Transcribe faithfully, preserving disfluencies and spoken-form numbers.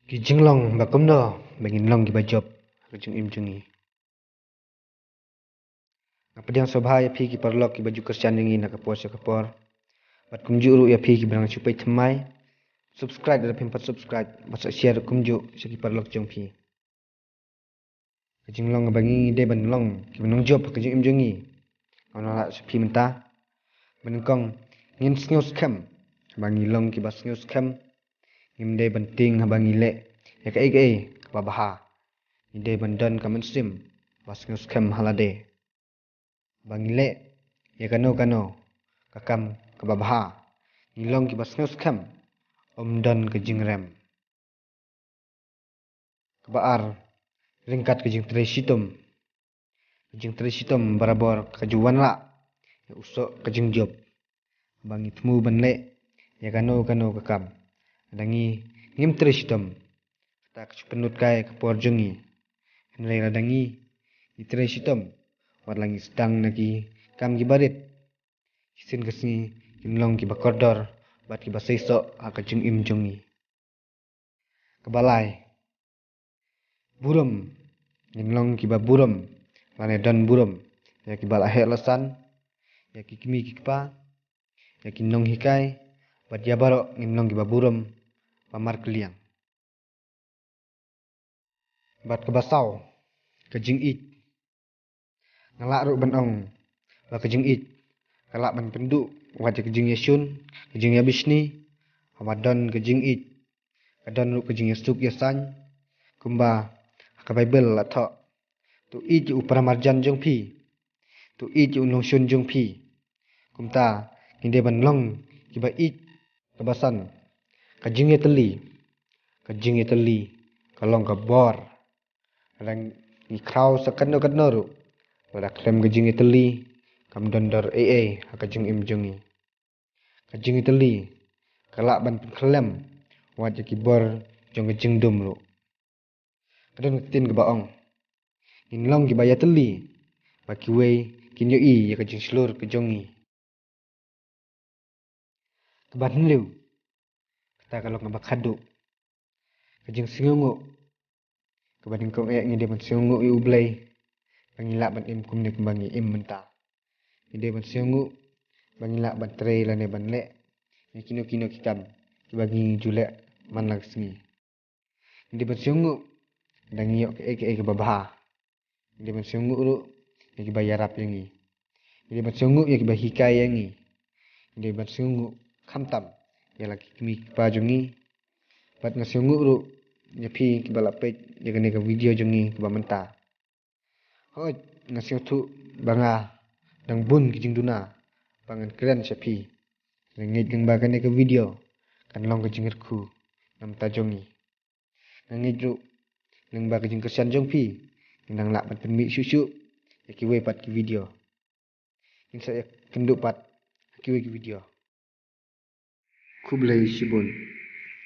Ki jinglong ba kumno ba ngin long kiba jop ha ka jingim jong ngi. Nga pdiang sngewbha ïa phi ki paralok kiba ju kyrshan ïa ngi na ka por sha ka por. Bad kumjuh ruh ïa phi kiba nang shu peit thymmai, subscribe lada phim pat subscribe, bad sa share kumjuh sha ki paralok jong phi. Ka jinglong ba ngi dei ban long kiba nongjop ha ka jingim jong ngi. Nga ong la sha phi mynta, ba nyngkong, ngin sngewskhem. Ba ngi long kiba sngewskhem, ngim dei ban tieng haba ngi leh ïa kaei kaei kaba bha. Ngi dei ban don ka mynsiem ba sngewskhem ha lade. Ba ngi leh ïa kano kano ka kam kaba bha, ngi long kiba sngewskhem, ym don ka jingrem. Kaba ar, ryngkat ka jingtrei shitom. Ka jingtrei shitom barabor ka ju wanrah ïa u soh ka jingjop. Ba ngi thmu ban leh ïa kano kano ka kam, lada ngi ngim trei shitom, kata ka shu pynlut kai ka por jong ngi. Hynrei lada ngi, ngi trei shitom, wat la ngi sdang na ki kam kiba rit, shisien ka sngi ngin long kiba kordor bad kiba seisoh ha ka jingim jong ngi. Kaba lai, burom. Ngin long kiba burom lane don burom ïa kiba la heh la san, ïa ki kmie ki kpa, ïa ki nonghikai, bad ïa baroh ngin long kiba burom ba markylliang. Bad kaba saw, ka jingïeit. Nga lah ruh ban ong ba ka jingïeit ka lah ban pynduh wat ïa ka jingïashun, ka jingïabishni. Haba don ka jingïeit, ka don ruh ka jingïasuk ïasaiñ. Kumba ha ka Baibl la thoh, to ïeit ïa u paramarjan jong phi, to ïeit ïa u nongshun jong phi. Kumta, ngi dei ban long kiba ïeit. Kaba san, ka jingïatylli. Ka jingïatylli ka long ka bor. Lada ngi khraw sa katno katno ruh, lada khlem ka jingïatylli, kam don dor ei ei ha ka jingim jong ngi. Ka jingïatylli ka lah ban pynkhyllem wat ïa ki bor jong ka jingdum ruh. Ka don ka ktien kaba ong, ngin long kiba ïatylli, ba kiwei kin ïohi ïa ka jingshlur ka jong ngi. Kaba hynriew, kata ka long kaba khadduh, ka jingsngewnguh. Kaba nyngkong eh, ngi dei ban sngewnguh ïa U Blei ba ngi lah ban im kumne kumba ngi im mynta. Ngi dei ban sngewnguh ba ngi lah ban trei lane ban leh ïa kino kino ki kam kiba ngi ju leh man la ka sngi. Ngi dei ban sngewnguh lada ngi ïoh kaei kaei kaba bha. Ngi dei ban sngewnguh ruh ïa kiba ïarap ïa ngi. Ngi dei ban sngewnguh ïa kiba hikai ïa ngi. Ngi dei ban sngewnguh khamtam ïa la ki kmie ki kpa jong ngi. Bad nga sngewnguh ruh ïa phi kiba la peit ïa kane ka video jong ngi kaba mynta. Hooid, nga sngewthuh ba nga dang bun ki jingduna ba ngan kren sha phi. Nga ngeit lyngba kane ka video kan long ka jingkyrkhu na bynta jong ngi. Nga ngeit ruh lyngba ka jingkyrshan jong phi, ngin nang lah ban pynmih shuh shuh ïa kiwei pat ki video. Ngin sa ïakynduh pat ha kiwei ki video. Khublei shibun.